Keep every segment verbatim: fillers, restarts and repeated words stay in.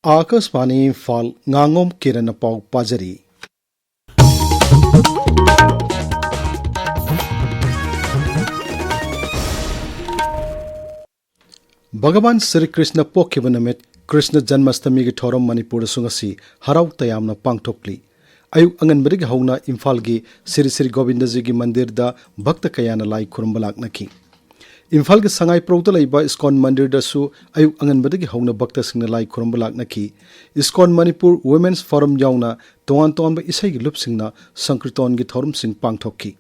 ꯑꯥꯀꯥꯁꯕꯥꯅꯤ ꯏꯝꯐꯥꯜ, ꯉꯥꯉꯣꯝ ꯀꯤꯔꯟꯅ ꯄꯥꯎ ꯄꯥꯖꯔꯤ꯫ ꯚꯒꯕꯥꯟ ꯁ꯭ꯔꯤ ꯀ꯭ꯔꯤꯁꯅ ꯄꯣꯛꯈꯤꯕ ꯅꯨꯃꯤꯠ ꯀ꯭ꯔꯤꯁꯅ ꯖꯟꯃꯁꯇꯃꯤꯒꯤ ꯊꯧꯔꯝ ꯃꯅꯤꯄꯨꯔꯗꯁꯨ ꯉꯁꯤ ꯍꯔꯥꯎ ꯇꯌꯥꯝꯅ ꯄꯥꯡꯊꯣꯛꯂꯤ꯫ ꯑꯌꯨꯛ ꯑꯉꯟꯕꯗꯒꯤ ꯍꯧꯅ ꯏꯝꯐꯥꯜꯒꯤ ꯁ꯭ꯔꯤ ꯁ꯭ꯔꯤ ꯒꯣꯕꯤꯟꯗꯖꯤꯒꯤ ꯃꯟꯗꯤꯔꯗ ꯚꯛꯇ ꯀꯌꯥꯅ ꯂꯥꯏ ꯈꯨꯔꯨꯝꯕ ꯂꯥꯛꯅꯈꯤ꯫ ꯏꯝꯐꯥꯜꯒꯤ ꯁꯉꯥꯏꯄ꯭ꯔꯧꯗ ꯂꯩꯕ ꯏꯁꯀꯣꯟ ꯃꯟꯗꯤꯔꯗꯁꯨ ꯑꯌꯨꯛ ꯑꯉꯟꯕꯗꯒꯤ ꯍꯧꯅ ꯚꯛꯇꯁꯤꯡꯅ ꯂꯥꯏ ꯈꯨꯔꯨꯝꯕ ꯂꯥꯛꯅꯈꯤ꯫ ꯏꯁꯀꯣꯟ ꯃꯅꯤꯄꯨꯔ ꯋꯨꯃꯦꯟꯁ ꯐꯣꯔꯝ ꯌꯥꯎꯅ ꯇꯣꯉꯥꯟ ꯇꯣꯉꯥꯟꯕ ꯏꯁꯩꯒꯤ ꯂꯨꯞꯁꯤꯡꯅ ꯁꯪꯀ꯭ꯔꯤꯇꯣꯟꯒꯤ ꯊꯧꯔꯝꯁꯤꯡ ꯄꯥꯡꯊꯣꯛꯈꯤ꯫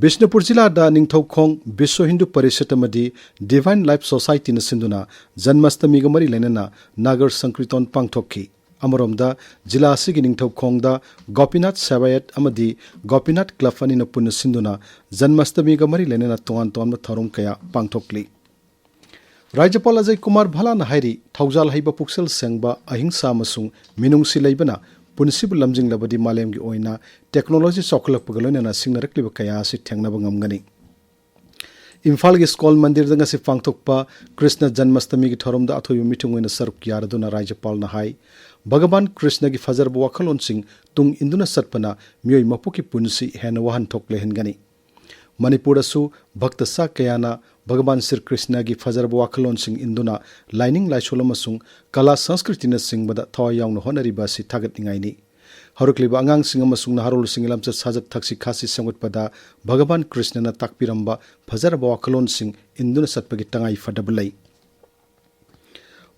ꯕꯤꯁꯅꯨꯄꯨꯔ ꯖꯤꯂꯥꯗ ꯅꯤꯡꯊꯧꯈꯣꯡ ꯕꯤꯁ꯭ꯋ ꯍꯤꯟꯗꯨ ꯄꯔꯤꯁꯠ ꯑꯃꯗꯤ ꯗꯤꯚꯥꯏꯟ ꯂꯥꯏꯐ ꯁꯣꯁꯥꯏꯇꯤꯅ ꯁꯤꯟꯗꯨꯅ ꯖꯟꯃꯁꯇꯃꯤꯒ ꯃꯔꯤ ꯂꯩꯅꯅ ꯅꯥꯒꯔ ꯁꯪꯀ꯭ꯔꯤꯇꯣꯟ ꯄꯥꯡꯊꯣꯛꯈꯤ꯫ ꯑꯃꯔꯣꯝꯗ, ꯖꯤꯂꯥ ꯑꯁꯤꯒꯤ ꯅꯤꯡꯊꯧꯈꯣꯡꯗ ꯒꯣꯄꯤꯅꯥꯊ ꯁꯦꯕꯥꯌꯠ ꯑꯃꯗꯤ ꯒꯣꯄꯤꯅꯥꯊ ꯀ꯭ꯂꯕ ꯑꯅꯤꯅ ꯄꯨꯟꯅ ꯁꯤꯟꯗꯨꯅ ꯖꯟꯃꯁꯇꯃꯤꯒ ꯃꯔꯤ ꯂꯩꯅꯅ ꯇꯣꯉꯥꯟ ꯇꯣꯉꯥꯟꯕ ꯊꯧꯔꯝ ꯀꯌꯥ ꯄꯥꯡꯊꯣꯛꯂꯤ꯫ ꯔꯥꯖ꯭ꯌꯄꯥꯜ ꯑꯖꯌ ꯀꯨꯃꯥꯔ ꯚꯜꯂꯥꯅ ꯍꯥꯏꯔꯤ, ꯊꯧꯖꯥꯜ ꯍꯩꯕ ꯄꯨꯛꯆꯦꯜ ꯁꯦꯡꯕ, ꯑꯍꯤꯡꯁꯥ ꯑꯃꯁꯨꯡ ꯃꯤꯅꯨꯡꯁꯤ ꯂꯩꯕꯅ ꯄꯨꯟꯁꯤꯕꯨ ꯂꯝꯖꯤꯡꯂꯕꯗꯤ ꯃꯥꯂꯦꯝꯒꯤ ꯑꯣꯏꯅ ꯇꯦꯛꯅꯣꯂꯣꯖꯤ ꯆꯥꯎꯈꯠꯂꯛꯄꯒ ꯂꯣꯏꯅꯅ ꯁꯤꯡꯅꯔꯛꯂꯤꯕ ꯀꯌꯥ ꯑꯁꯤ ꯊꯦꯡꯅꯕ ꯉꯝꯒꯅꯤ꯫ ꯏꯝꯐꯥꯜꯒꯤ ꯁ꯭ꯀꯣꯜ ꯃꯟꯗꯤꯔꯗ ꯉꯁꯤ ꯄꯥꯡꯊꯣꯛꯄ ꯀ꯭ꯔꯤꯁꯅ ꯖꯟꯃꯁꯇꯃꯤꯒꯤ ꯊꯧꯔꯝꯗ ꯑꯊꯣꯏꯕ ꯃꯤꯊꯨꯡ ꯑꯣꯏꯅ ꯁꯔꯨꯛ ꯌꯥꯔꯗꯨꯅ ꯔꯥꯖ꯭ꯌꯄꯥꯜꯅ ꯍꯥꯏ, ꯚꯒꯕꯥꯟ ꯀ꯭ꯔꯤꯁꯅꯒꯤ ꯐꯖꯔꯕ ꯋꯥꯈꯜꯂꯣꯟꯁꯤꯡ ꯇꯨꯡ ꯏꯟꯗꯨꯅ ꯆꯠꯄꯅ ꯃꯤꯑꯣꯏ ꯃꯄꯣꯛꯀꯤ ꯄꯨꯟꯁꯤ ꯍꯦꯟꯅ ꯋꯥꯍꯟꯊꯣꯛ ꯂꯩꯍꯟꯒꯅꯤ꯫ ꯃꯅꯤꯄꯨꯔꯗꯁꯨ ꯚꯛꯇ ꯁꯥ ꯀꯌꯥꯅ ꯚꯒꯕꯥꯟ ꯁ꯭ꯔꯤ ꯀ꯭ꯔꯤꯁꯅꯒꯤ ꯐꯖꯔꯕ ꯋꯥꯈꯜꯂꯣꯟꯁꯤꯡ ꯏꯟꯗꯨꯅ ꯂꯥꯏꯅꯤꯡ ꯂꯥꯏꯁꯣꯜ ꯑꯃꯁꯨꯡ ꯀꯂꯥ ꯁꯪꯁꯀ꯭ꯔꯤꯇꯤꯅꯆꯤꯡꯕꯗ ꯊꯋꯥꯏ ꯌꯥꯎꯅ ꯍꯣꯠꯅꯔꯤꯕ ꯑꯁꯤ ꯊꯥꯒꯠꯅꯤꯡꯉꯥꯏꯅꯤ꯫ ꯍꯧꯔꯛꯂꯤꯕ ꯑꯉꯥꯡꯁꯤꯡ ꯑꯃꯁꯨꯡ ꯅꯍꯥꯔꯣꯜꯁꯤꯡꯒꯤ ꯂꯝꯆꯠ ꯁꯥꯖꯠ ꯊꯛꯁꯤ ꯈꯥꯁꯤ ꯁꯦꯝꯒꯠꯄꯗ ꯚꯒꯕꯥꯟ ꯀ꯭ꯔꯤꯁꯅꯅ ꯇꯥꯛꯄꯤꯔꯝꯕ ꯐꯖꯔꯕ ꯋꯥꯈꯜꯂꯣꯟꯁꯤꯡ ꯏꯟꯗꯨꯅ ꯆꯠꯄꯒꯤ ꯇꯉꯥꯏ ꯐꯗꯕ ꯂꯩ꯫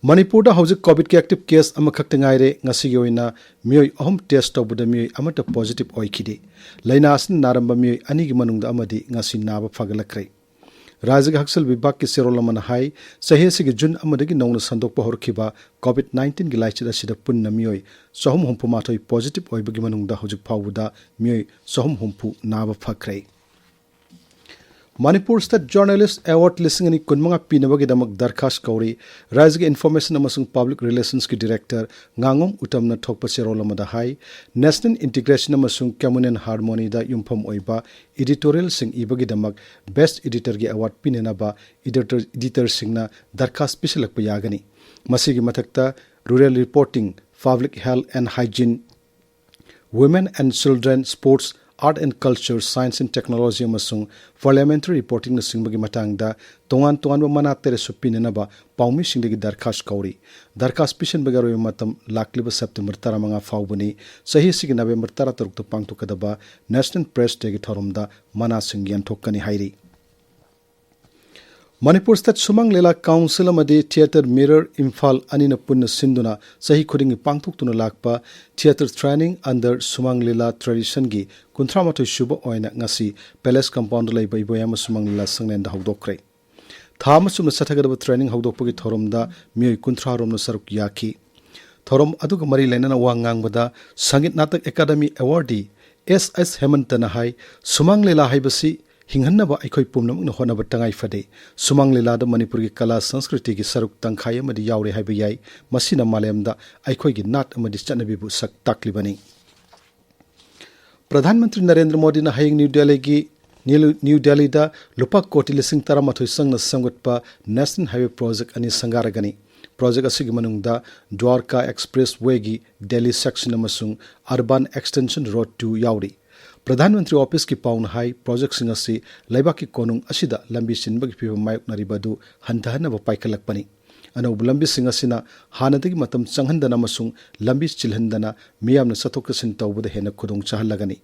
ꯃꯅꯤꯄꯨꯔꯗ ꯍꯧꯖꯤꯛ ꯀꯣꯚꯤꯗꯀꯤ ꯑꯦꯛꯇꯤꯚ ꯀꯦꯁ ꯑꯃꯈꯛꯇ ꯉꯥꯏꯔꯦ꯫ ꯉꯁꯤꯒꯤ ꯑꯣꯏꯅ ꯃꯤꯑꯣꯏ ꯑꯍꯨꯝ ꯇꯦꯁ ꯇꯧꯕꯗ ꯃꯤꯑꯣꯏ ꯑꯃꯠꯇ ꯄꯣꯖꯤꯇꯤꯚ ꯑꯣꯏꯈꯤꯗꯦ꯫ ꯂꯥꯏꯅꯥ ꯑꯁꯤꯅ ꯅꯥꯔꯝꯕ ꯃꯤꯑꯣꯏ ꯑꯅꯤꯒꯤ ꯃꯅꯨꯡꯗ ꯑꯃꯗꯤ ꯉꯁꯤ ꯅꯥꯕ ꯐꯒꯠꯂꯛꯈ꯭ꯔꯦ꯫ ꯔꯥꯖ꯭ꯌꯒꯤ ꯍꯛꯁꯦꯜ ꯚꯤꯚꯥꯒꯀꯤ ꯆꯦꯔꯣꯜ ꯑꯃꯅ ꯍꯥꯏ, ꯆꯍꯤ ꯑꯁꯤꯒꯤ ꯖꯨꯟ ꯑꯃꯗꯒꯤ ꯅꯧꯅ ꯁꯟꯗꯣꯛꯄ ꯍꯧꯔꯛꯈꯤꯕ ꯀꯣꯚꯤꯗ ꯅꯥꯏꯟꯇꯤꯟꯒꯤ ꯂꯥꯏꯆꯠ ꯑꯁꯤꯗ ꯄꯨꯟꯅ ꯃꯤꯑꯣꯏ ꯆꯍꯨꯝ ꯍꯨꯝꯐꯨ ꯃꯥꯊꯣꯏ ꯄꯣꯖꯤꯇꯤꯚ ꯑꯣꯏꯕꯒꯤ ꯃꯅꯨꯡꯗ ꯍꯧꯖꯤꯛ ꯐꯥꯎꯕꯗ ꯃꯤꯑꯣꯏ ꯆꯍꯨꯝ ꯍꯨꯝꯐꯨ ꯅꯥꯕ ꯐꯈ꯭ꯔꯦ꯫ ꯃꯅꯤꯄꯨꯔ ꯁ꯭ꯇꯦꯠ ꯖꯔꯅꯦꯂꯤꯁ꯭ꯠ ꯑꯦꯋꯥꯔꯗ ꯂꯤꯁꯤꯡ ꯑꯅꯤ ꯀꯨꯟꯃꯉꯥ ꯄꯤꯅꯕꯒꯤꯗꯃꯛ ꯗꯔꯈꯥꯁ ꯀꯧꯔꯤ꯫ ꯔꯥꯖ꯭ꯌꯒꯤ ꯏꯟꯐꯣꯔꯃꯦꯁꯟ ꯑꯃꯁꯨꯡ ꯄꯕ꯭ꯂꯤꯛ ꯔꯤꯂꯦꯁꯟꯁꯀꯤ ꯗꯤꯔꯦꯛꯇꯔ ꯉꯥꯉꯣꯝ ꯎꯇꯝꯅ ꯊꯣꯛꯄ ꯆꯦꯔꯣꯜ ꯑꯃꯗ ꯍꯥꯏ, ꯅꯦꯁꯅꯦꯜ ꯏꯟꯇꯤꯒ꯭ꯔꯦꯁꯟ ꯑꯃꯁꯨꯡ ꯀꯝꯃ꯭ꯌꯨꯅꯦꯜ ꯍꯥꯔꯃꯣꯅꯤꯗ ꯌꯨꯝꯐꯝ ꯑꯣꯏꯕ ꯏꯗꯤꯇꯣꯔꯤꯌꯦꯜꯁꯤꯡ ꯏꯕꯒꯤꯗꯃꯛ ꯕꯦꯁ꯭ꯠ ꯏꯗꯤꯇꯔꯒꯤ ꯑꯦꯋꯥꯔꯗ ꯄꯤꯅꯅꯕ ꯏꯗꯤꯇꯔ, ꯏꯗꯤꯇꯔꯁꯤꯡꯅ ꯗꯔꯈꯥꯁ ꯄꯤꯁꯤꯜꯂꯛꯄ ꯌꯥꯒꯅꯤ꯫ ꯃꯁꯤꯒꯤ ꯃꯊꯛꯇ Rural Reporting, Public Health and Hygiene, Women and Children, Sports, Art and Culture, Science and Technology ꯑꯃꯁꯨꯡ Parliamentary Reportingꯅꯆꯤꯡꯕꯒꯤ ꯃꯇꯥꯡꯗ ꯇꯣꯉꯥꯟ ꯇꯣꯉꯥꯟꯕ ꯃꯅꯥ ꯇꯔꯦꯠꯁꯨ ꯄꯤꯅꯅꯕ ꯄꯥꯎꯃꯤꯁꯤꯡꯗꯒꯤ ꯗꯔꯈꯥꯁ ꯀꯧꯔꯤ꯫ ꯗꯔꯈꯥꯁ ꯄꯤꯁꯤꯟꯕꯒꯤ ꯑꯔꯣꯏꯕ ꯃꯇꯝ ꯂꯥꯛꯂꯤꯕ September ꯇꯔꯥꯃꯉꯥ ꯐꯥꯎꯕꯅꯤ꯫ ꯆꯍꯤ ꯑꯁꯤꯒꯤ November ꯇꯔꯥꯇꯔꯨꯛꯇ ꯄꯥꯡꯊꯣꯛꯀꯗꯕ National Press Dayꯒꯤ ꯊꯧꯔꯝꯗ ꯃꯅꯥꯁꯤꯡ ꯌꯦꯟꯊꯣꯛꯀꯅꯤ ꯍꯥꯏꯔꯤ꯫ ꯃꯅꯤꯄꯨꯔ State ꯁꯨꯃꯥꯡ ꯂꯤꯂꯥ Council ꯑꯃꯗꯤ Theatre Mirror ꯏꯝꯐꯥꯜ ꯑꯅꯤꯅ ꯄꯨꯟꯅ ꯁꯤꯟꯗꯨꯅ ꯆꯍꯤ ꯈꯨꯗꯤꯡꯒꯤ ꯄꯥꯡꯊꯣꯛꯇꯨꯅ ꯂꯥꯛꯄ Theatre Training under ꯁꯨꯃꯥꯡ ꯂꯤꯂꯥ Traditionꯒꯤ ꯀꯨꯟꯊ꯭ꯔꯥ ꯃꯥꯊꯣꯏ ꯁꯨꯕ ꯑꯣꯏꯅ ꯉꯁꯤ Palace Compoundꯗ ꯂꯩꯕ ꯏꯕꯣꯌꯥꯏꯃ ꯁꯨꯃꯥꯡ ꯂꯤꯂꯥ ꯁꯪꯂꯦꯟꯗ ꯍꯧꯗꯣꯛꯈ꯭ꯔꯦ꯫ ꯊꯥ ꯑꯃ ꯆꯨꯞꯅ ꯆꯠꯊꯒꯗꯕ training ꯍꯧꯗꯣꯛꯄꯒꯤ ꯊꯧꯔꯝꯗ ꯃꯤꯑꯣꯏ ꯀꯨꯟꯊ꯭ꯔꯥ ꯔꯣꯝꯅ ꯁꯔꯨꯛ ꯌꯥꯈꯤ꯫ ꯊꯧꯔꯝ ꯑꯗꯨꯒ ꯃꯔꯤ ꯂꯩꯅꯅ ꯋꯥ ꯉꯥꯡꯕꯗ ꯁꯪꯒꯤꯠ ꯅꯥꯇꯛ ꯑꯦꯀꯥꯗꯃꯤ awardee ꯑꯦꯁ ꯑꯦꯁ ꯍꯦꯃꯟꯇꯅ ꯍꯥꯏ, ꯁꯨꯃꯥꯡ ꯂꯤꯂꯥ ꯍꯥꯏꯕꯁꯤ ꯍꯤꯡꯍꯟꯅꯕ ꯑꯩꯈꯣꯏ ꯄꯨꯝꯅꯃꯛꯅ ꯍꯣꯠꯅꯕ ꯇꯉꯥꯏ ꯐꯗꯦ꯫ ꯁꯨꯃꯥꯡ ꯂꯤꯂꯥꯗ ꯃꯅꯤꯄꯨꯔꯒꯤ ꯀꯂꯥ ꯁꯪꯁꯀ꯭ꯔꯤꯇꯤꯒꯤ ꯁꯔꯨꯛ ꯇꯪꯈꯥꯏ ꯑꯃꯗꯤ ꯌꯥꯎꯔꯦ ꯍꯥꯏꯕ ꯌꯥꯏ꯫ ꯃꯁꯤꯅ ꯃꯥꯂꯦꯝꯗ ꯑꯩꯈꯣꯏꯒꯤ ꯅꯥꯠ ꯑꯃꯗꯤ ꯆꯠꯅꯕꯤꯕꯨ ꯁꯛ ꯇꯥꯛꯂꯤꯕꯅꯤ꯫ ꯄ꯭ꯔꯙꯥꯟ ꯃꯟꯇ꯭ꯔꯤ ꯅꯔꯦꯟꯗ꯭ꯔ ꯃꯣꯗꯤꯅ ꯍꯌꯦꯡ ꯅ꯭ꯌꯨ ꯗꯦꯜꯂꯤꯒꯤ, ꯅ꯭ꯌꯨ, ꯅ꯭ꯌꯨ ꯗꯦꯜꯂꯤꯗ ꯂꯨꯄꯥ ꯀꯣꯇꯤ ꯂꯤꯁꯤꯡ ꯇꯔꯥꯃꯥꯊꯣꯏ ꯆꯪꯅ ꯁꯦꯝꯒꯠꯄ National Highway Project ꯑꯅꯤ ꯁꯪꯒꯥꯔꯒꯅꯤ꯫ Project ꯑꯁꯤꯒꯤ ꯃꯅꯨꯡꯗ Dwarka Expresswayꯒꯤ Delhi section ꯑꯃꯁꯨꯡ Urban Extension Road two ꯌꯥꯎꯔꯤ꯫ ꯄ꯭ꯔꯙꯥꯟ ꯃꯟꯇ꯭ꯔꯤ ꯑꯣꯐꯤꯁꯀꯤ ꯄꯥꯎꯅ ꯍꯥꯏ, projectꯁꯤꯡ ꯑꯁꯤ ꯂꯩꯕꯥꯛꯀꯤ ꯀꯣꯅꯨꯡ ꯑꯁꯤꯗ ꯂꯝꯕꯤ ꯆꯤꯟꯕꯒꯤ ꯐꯤꯚꯝ ꯃꯥꯌꯣꯛꯅꯔꯤꯕ ꯑꯗꯨ ꯍꯟꯊꯍꯟꯅꯕ ꯄꯥꯏꯈꯠꯂꯛꯄꯅꯤ꯫ ꯑꯅꯧꯕ ꯂꯝꯕꯤꯁꯤꯡ ꯑꯁꯤꯅ ꯍꯥꯟꯅꯗꯒꯤ ꯃꯇꯝ ꯆꯪꯍꯟꯗꯅ ꯑꯃꯁꯨꯡ ꯂꯝꯕꯤ ꯆꯤꯜꯍꯟꯗꯅ ꯃꯤꯌꯥꯝꯅ ꯆꯠꯊꯣꯛ ꯆꯠꯁꯤꯟ ꯇꯧꯕꯗ ꯍꯦꯟꯅ ꯈꯨꯗꯣꯡ ꯆꯥꯍꯜꯂꯒꯅꯤ꯫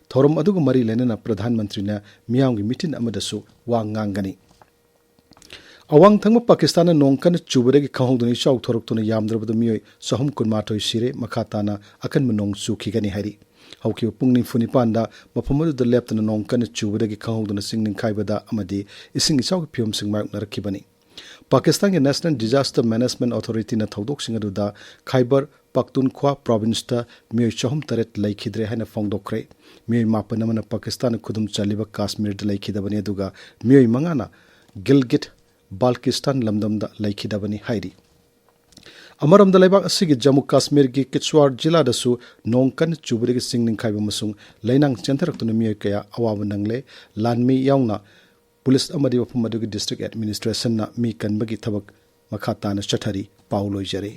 ꯊꯧꯔꯝ ꯑꯗꯨꯒ ꯃꯔꯤ ꯂꯩꯅꯅ ꯄ꯭ꯔꯙꯥꯟ ꯃꯟꯇ꯭ꯔꯤꯅ ꯃꯤꯌꯥꯝꯒꯤ ꯃꯤꯇꯤꯟ ꯑꯃꯗꯁꯨ ꯋꯥ ꯉꯥꯡꯒꯅꯤ꯫ ꯑꯋꯥꯡ ꯊꯪꯕ ꯄꯥꯀꯤꯁꯇꯥꯟꯗ ꯅꯣꯡ ꯀꯟꯅ ꯆꯨꯕꯗꯒꯤ ꯈꯪꯍꯧꯗꯅ ꯏꯆꯥꯎ ꯊꯣꯔꯛꯇꯨꯅ ꯌꯥꯝꯗ꯭ꯔꯕꯗ ꯃꯤꯑꯣꯏ ꯆꯍꯨꯝ ꯀꯨꯟꯃꯥꯊꯣꯏ ꯁꯤꯔꯦ꯫ ꯃꯈꯥ ꯇꯥꯅ ꯑꯀꯟꯕ ꯅꯣꯡ ꯆꯨꯈꯤꯒꯅꯤ ꯍꯥꯏꯔꯤ꯫ ꯍꯧꯈꯤꯕ ꯄꯨꯡ ꯅꯤꯐꯨ ꯅꯤꯄꯥꯟꯗ ꯃꯐꯝ ꯑꯗꯨꯗ ꯂꯦꯞꯇꯅ ꯅꯣꯡ ꯀꯟꯅ ꯆꯨꯕꯗꯒꯤ ꯈꯪꯍꯧꯗꯅ ꯆꯤꯡ ꯅꯤꯡꯈꯥꯏꯕꯗ ꯑꯃꯗꯤ ꯏꯁꯤꯡ ꯏꯆꯥꯎꯒꯤ ꯐꯤꯕꯝꯁꯤꯡ ꯃꯥꯌꯣꯛꯅꯔꯛꯈꯤꯕꯅꯤ꯫ ꯄꯥꯀꯤꯁꯇꯥꯟꯒꯤ National Disaster Management Authorityꯅ ꯊꯧꯗꯣꯛꯁꯤꯡ ꯑꯗꯨꯗ ꯈꯥꯏꯕꯔ ꯄꯥꯈꯇꯨꯟꯈ꯭ꯋꯥ provinceꯇ ꯃꯤꯑꯣꯏ ꯆꯍꯨꯝ ꯇꯔꯦꯠ ꯂꯩꯈꯤꯗ꯭ꯔꯦ ꯍꯥꯏꯅ ꯐꯣꯡꯗꯣꯛꯈ꯭ꯔꯦ꯫ ꯃꯤꯑꯣꯏ ꯃꯥꯄꯟ ꯑꯃꯅ ꯄꯥꯀꯤꯁꯇꯥꯟꯅ ꯈꯨꯗꯨꯝ ꯆꯜꯂꯤꯕ ꯀꯥꯁꯃꯤꯔꯗ ꯂꯩꯈꯤꯗꯕꯅꯤ, ꯑꯗꯨꯒ ꯃꯤꯑꯣꯏ ꯃꯉꯥꯅ ꯒꯤꯜꯒꯤꯠ ꯕꯥꯜꯀꯤꯁꯇꯥꯟ ꯂꯝꯗꯝꯗ ꯂꯩꯈꯤꯗꯕꯅꯤ ꯍꯥꯏꯔꯤ꯫ ꯑꯃꯔꯣꯝꯗ ꯂꯩꯕꯥꯛ ꯑꯁꯤꯒꯤ ꯖꯝꯃꯨ ꯀꯥꯁꯃꯤꯔꯒꯤ ꯀꯤꯁ꯭ꯋꯥꯔ ꯖꯤꯂꯥꯗꯁꯨ ꯅꯣꯡ ꯀꯟꯅ ꯆꯨꯕꯗꯒꯤ ꯆꯤꯡ ꯅꯤꯡꯈꯥꯏꯕ ꯑꯃꯁꯨꯡ ꯂꯩꯅꯥꯡ ꯆꯦꯟꯊꯔꯛꯇꯨꯅ ꯃꯤꯑꯣꯏ ꯀꯌꯥ ꯑꯋꯥꯕ ꯅꯪꯂꯦ꯫ ꯂꯥꯟꯃꯤ ꯌꯥꯎꯅ ꯄꯨꯂꯤꯁ ꯑꯃꯗꯤ ꯃꯐꯝ ꯑꯗꯨꯒꯤ district administrationꯅ ꯃꯤ ꯀꯟꯕꯒꯤ ꯊꯕꯛ ꯃꯈꯥ ꯇꯥꯅ ꯆꯠꯊꯔꯤ꯫ ꯄꯥꯎ ꯂꯣꯏꯖꯔꯦ꯫